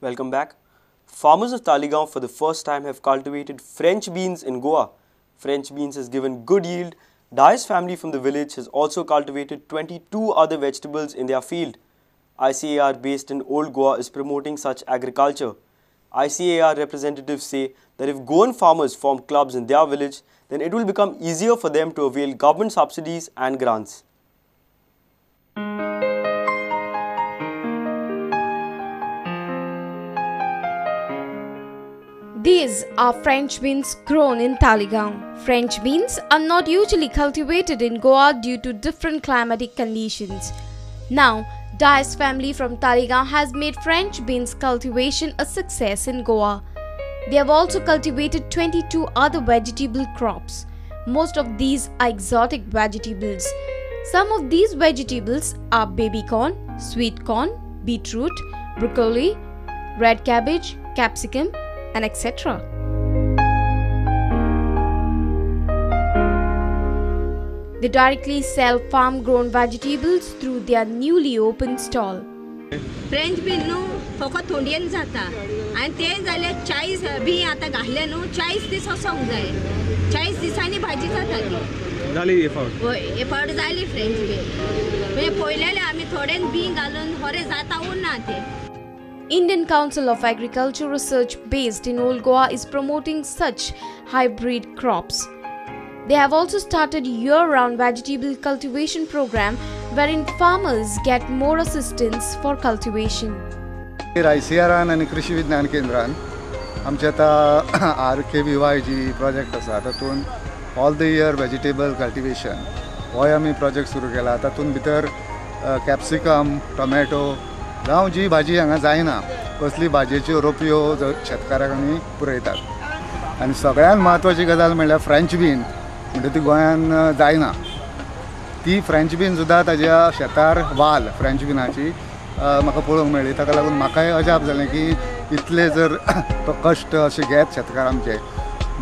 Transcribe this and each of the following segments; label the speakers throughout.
Speaker 1: Welcome back. Farmers of Taleigao for the first time have cultivated French beans in Goa. French beans has given good yield. Dias family from the village has also cultivated 22 other vegetables in their field. ICAR based in Old Goa is promoting such agriculture. ICAR representatives say that if Goan farmers form clubs in their village, then it will become easier for them to avail government subsidies and grants.
Speaker 2: These are French beans grown in Taleigao. French beans are not usually cultivated in Goa due to different climatic conditions. Now, Dias family from Taleigao has made French beans cultivation a success in Goa. They have also cultivated 22 other vegetable crops. Most of these are exotic vegetables. Some of these vegetables are baby corn, sweet corn, beetroot, broccoli, red cabbage, capsicum, and etc. They directly sell farm-grown vegetables through their newly opened stall.
Speaker 3: French bean न्हू फकत थोंडयेन जाता आनी ते जाल्यार 40 बी आतां घातले न्हू 40 दीस वचोंक जाय, 40 दिसांनी भाजी जाता ती.
Speaker 4: जाली हे फावट?
Speaker 3: हय, हे फावट जाली फ्रेंच बीन. म्हणजे पयलेले आमी थोडेन बी घालून बरें जाता उरना ते.
Speaker 2: Indian Council of Agriculture Research based in Old Goa is promoting such hybrid crops. They have also started year-round vegetable cultivation program wherein farmers get more assistance for cultivation.
Speaker 5: ICAR आनी कृषी विज्ञान केंद्रान आमचे आतां RKVY जी project आसा तातूंत all the year vegetable cultivation होय आमी प्रोजेक्ट सुरू केला. तातूंत भितर कॅप्सिकम, टोमॅटो जावं जी भाजी हांगा जायना कसली भाजयेच्यो रोपयो शेतकारांक आमी पुरयतात. आनी सगळ्यांत म्हत्वाची गजाल म्हणल्यार फ्रेंच बीन म्हणजे ती गोंयान जायना, ती फ्रेंच बीन सुद्दां ताज्या शेतार वाल फ्रेंच बिनाची म्हाका पळोवंक मेळ्ळी. ताका लागून म्हाकाय अजाप जालें की इतले जर तो कश्ट अशे घेत शेतकार आमचे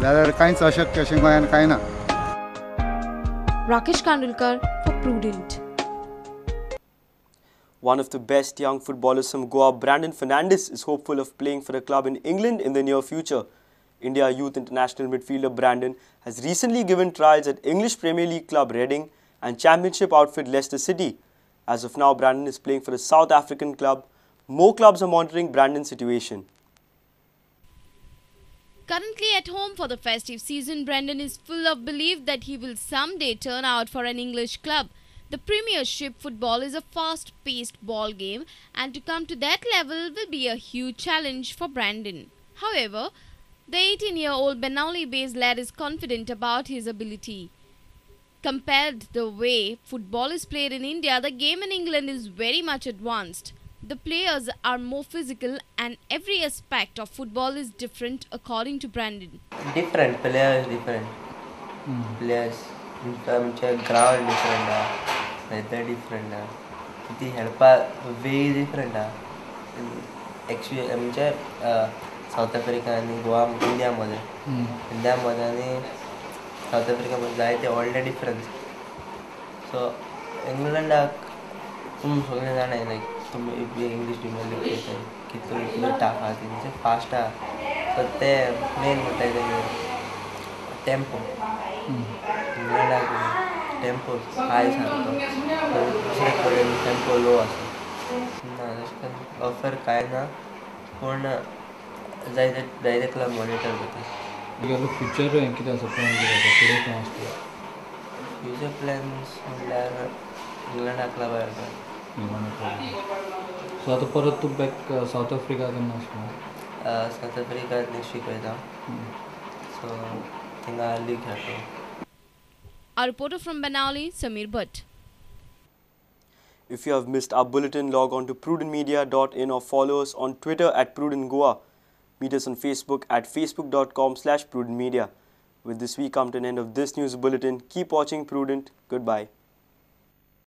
Speaker 5: जाल्यार कांयच अशक्य अशें गोंयान कांय ना.
Speaker 2: Rakesh Kandulkar for Prudent.
Speaker 1: One of the best young footballers from Goa, Brandon Fernandes, is hopeful of playing for a club in England in the near future. India youth international midfielder Brandon has recently given trials at English Premier League club Reading and Championship outfit Leicester City. As of now, Brandon is playing for a South African club. More clubs are monitoring Brandon's situation.
Speaker 2: Currently at home for the festive season, Brandon is full of belief that he will someday turn out for an English club. The Premiership football is a fast-paced ball game, and to come to that level will be a huge challenge for Brandon. However, the 18-year-old Benaulim-based lad is confident about his ability. Compared the way football is played in India, the game in England is very much advanced. The players are more physical and every aspect of football is different according to Brandon.
Speaker 6: Different, players different. Players, ground different, weather different, ती खेळपा वे different. Actually म्हणजे south Africa आनी Goa India मध्ये, India मध्ये आनी south Africa मध्ये जायते व्हडले डिफरन्स. सो इंग्लंडाक तुमी सगळे जाणाय लायक तुमी इंग्लीश प्रिमियर लीग खेळटाय कितलो कितलो टफ आहा तेंचे फास्ट आहा. सो ते मेन म्हणटा तेंगे टेम्पो. इंग्लंडाक टेम्पो हाय सारको, दुसरे कडेन टेम्पो लो आसा. ना तशें करून ऑफर कांय ना, पूण जायते जायते क्लब मॉनिटर करता.
Speaker 4: तुगेलो फ्युचर कितें आसा, प्लॅन कितें आसा, फुडें खंय वचपाक?
Speaker 6: फ्युचर प्लॅन्स म्हणल्यार इंग्लंडा क्लबार वचपाक.
Speaker 4: सो आतां परत तूं बॅक सावथ आफ्रिका केन्ना वचपा?
Speaker 6: सावथ आफ्रिका नेक्स्ट वीक वयता, सो थिंगा लीग खेळटलो.
Speaker 2: Our reporter from Benaulim, Samir Bhatt.
Speaker 1: If you have missed our bulletin, log on to prudentmedia.in or follow us on Twitter at prudentgoa. Meet us on Facebook at facebook.com/prudentmedia. With this, we come to an end of this news bulletin. Keep watching Prudent. Goodbye.